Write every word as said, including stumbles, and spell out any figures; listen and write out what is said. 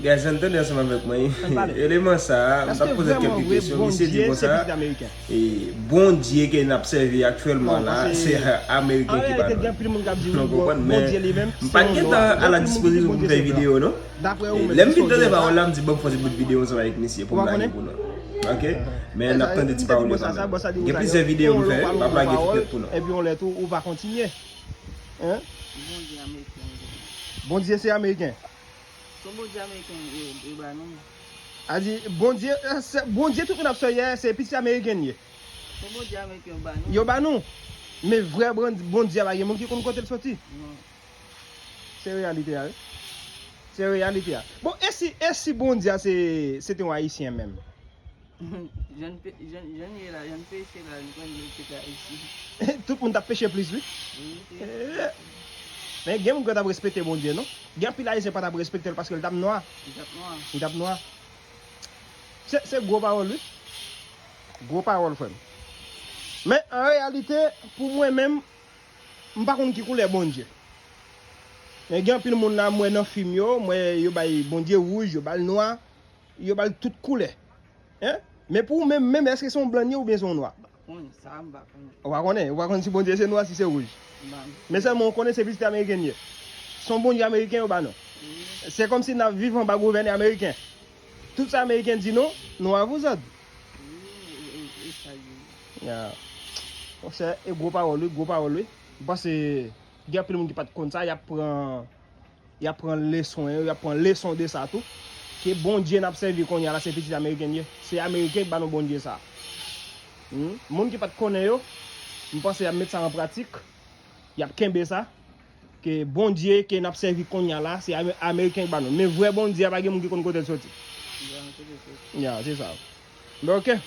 Guys, ann tande ansanm avèk mwen. Eleman sa a, m t ap poze l kèlke kesyon. Misye di konsa, e, Bondye ke n ap sèvi aktyèlman la, se Ameriken ki ba nou l. Nou konprann, men m pa t gentan a la dispozisyon pou m fè videyo, non. E, lè m fin tande pawòl la, m di, "Bon, m fè yon ti bout videyo ansanm avèk misye pou m lage pou nou." Oke? Men n ap tande ti pawòl yo kanmenm. Gen plizyè videyo m fè, m ap lage tout nèt pou nou. Epi yon lè tou, ou va kontinye. Hein? Bondye ameriken. Bondye se ameriken. Se yon Bondye ameriken yo, yo ba nou. A di, Bondye, eh, se, Bondye tout moun ap sèvi a, se pitit ameriken ye. Se yon Bondye ameriken yo ba nou. Yo ba nou. Men vrè Bondye a, pa gen moun ki konn kote l soti. Non. Se reyalite a, wi. Se reyalite a. Bon, e si, e si Bondye a se, se te yon Ayisyen menm? Jan pe-, jan, jan ye la, jan peche la, li konn li te ka isi. Tout moun t ap peche plis, wi. Wi, wi. Eh. Men gen moun ki t ap respekte Bondye, non? Gen anpil Ayisyen pa t ap respekte l paske l t ap nwa. Li t ap nwa. Li t ap nwa. Se, se gwo pawòl, wi. Gwo pawòl, frè m. Men, an reyalite, pou mwen menm, m pa konn ki koulè Bondye. Men gen anpil moun la, m wè nan fim yo, m wè yo bay Bondye wouj, yo ba l nwa, yo ba l tout koulè. Hein? Men pou ou menm, menm, èske se yon blan li ye oubyen se yon nwa? Konnen, sa m pa konnen. Ou pa konnen? Ou pa konn si Bondye se nwa, si se wouj? M pa konnen. Men sèlman ou konnen se pitit ameriken li ye. Se yon Bondye ameriken yo ba nou. Wi. Se kòmsi n ap viv anba gouvène ameriken. Tout sa ameriken di nou, nou a vous ordre. Wi, e, e, e sa l ye. Ya. Monchè, e gwo pawòl, wi, gwo pawòl, wi. M panse gen anpil moun ki pa t konn sa, y ap pran Y ap pran leson yo, y ap pran leson de sa tou. Ke Bondye n ap sèvi kounye a la, se pitit ameriken ye. Se ameriken ki ba nou Bondye sa. Hmm? Moun ki pa t konnen yo, m panse y ap met sa an pratik. Y ap kenbe sa. Ke Bondye ke n ap sèvi kounye a la, se Ame-, ameriken ki ba nou. Men vrè Bondye a, pa gen moun ki konn kote l soti. Ya, se sa. Men oke.